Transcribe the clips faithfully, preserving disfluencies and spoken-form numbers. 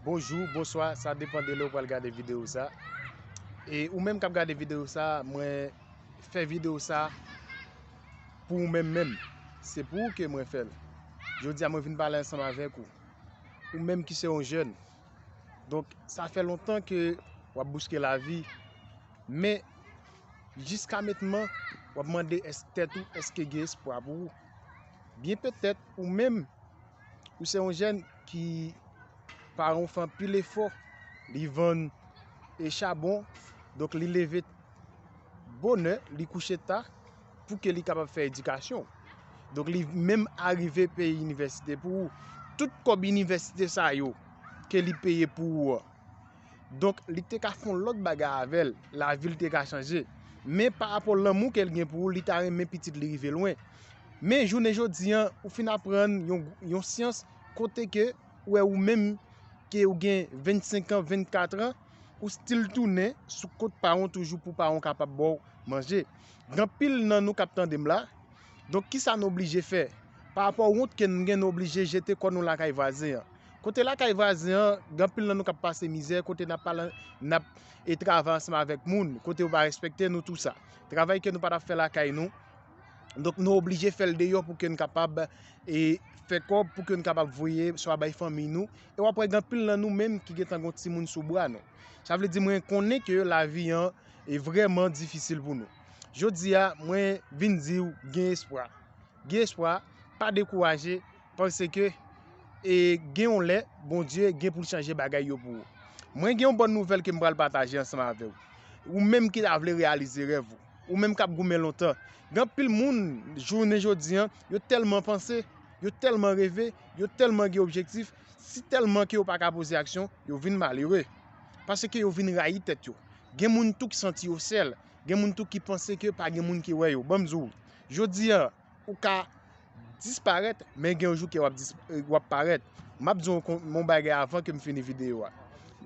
Bonjou, bonswa, sa depann de lè w pral gade videyo sa. E ou menm k ap gade videyo sa, mwen fè videyo sa pou ou menm menm. Se pou ou ke mwen fè l. Jodi a mwen vin pale ansanm avèk ou. Ou menm ki se yon jèn. Donk, sa fè lontan ke w ap bouske lavi. Men, jiska mentnan, w ap mande tèt ou èske gen espwa pou ou. Byen petèt, ou menm, ou se yon jèn ki paran w fè anpil efò, li vann e chabon, donk li leve bonè, li kouche ta, pou ke li kapab fè edikasyon. Donk li menm arive peye inivèsite pou ou. Tout kòb inivèsite sa yo ke li peye pou ou an. Donk li te ka fè yon lòt bagay avè l, lavi l te ka chanje. Men pa rapò lanmou ke l gen pou ou, li ta renmen pitit li rive lwen. Men jounen jodi an, ou fin aprann yon, yon syans kote ke ou wè ou menm ke ou gen vennsenk an, vennkat an, ou still tounen sou kont paran w toujou pou paran w kapab ba w manje. Gen anpil nan nou k ap tande m la. Donk, kisa nou oblije fè? Pa rapò wont ke nou gen, nou oblije jete kò nou lakay vwazen an. Kote lakay vwazen an, gen anpil nan nou k ap pase mizè, kote n ap pale, n ap e travay ansanm avèk moun, kote yo pa respekte nou, tou sa. Travay ke nou pa t ap fè lakay nou, donk, nou oblije fè l deyò pou ke n kapab e fè kòb, pou ke n kapab voye swa bay fanmi nou. E w ap wè gen anpil nan nou menm ki gentan gen yon timoun sou bra nou. Sa vle di mwen konnen ke lavi an e vrèman difisil pou nou. Jodi a, mwen vin di w gen espwa. Gen espwa, pa dekouraje, paske e gen yon lè, Bondye gen pou l chanje bagay yo pou ou. Mwen gen yon bòn nouvèl ke m pral pataje ansanm avè w. Ou menm ki ta vle reyalize rèv ou. Ou menm k ap goumen lontan. Gen anpil moun, jounen jodi an, yo tèlman panse, yo tèlman reve, yo tèlman gen objektif, si tèlman ke yo pa ka poze aksyon, yo vin malere. Paske yo vin rayi tèt yo. Gen moun tou ki santi yo sèl. Gen moun tou ki panse ke pa gen moun ki wè yo. Ban m di w, jodi an, ou ka disparèt, men gen yon jou ke w ap dis-, w ap parèt. M ap di w yon bagay avan ke m fini videyo a.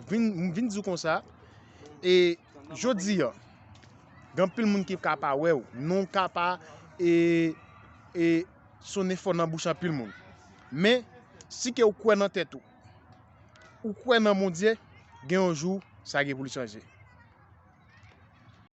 Vin, m vin di w konsa, e jodi an, gen anpil moun ki ka pa wè w, non w ka pa e, e sonnen fò nan bouch anpil moun. Men, si ke w kwè nan tèt ou, ou kwè nan Bondye, gen yon jou, sa gen pou l chanje.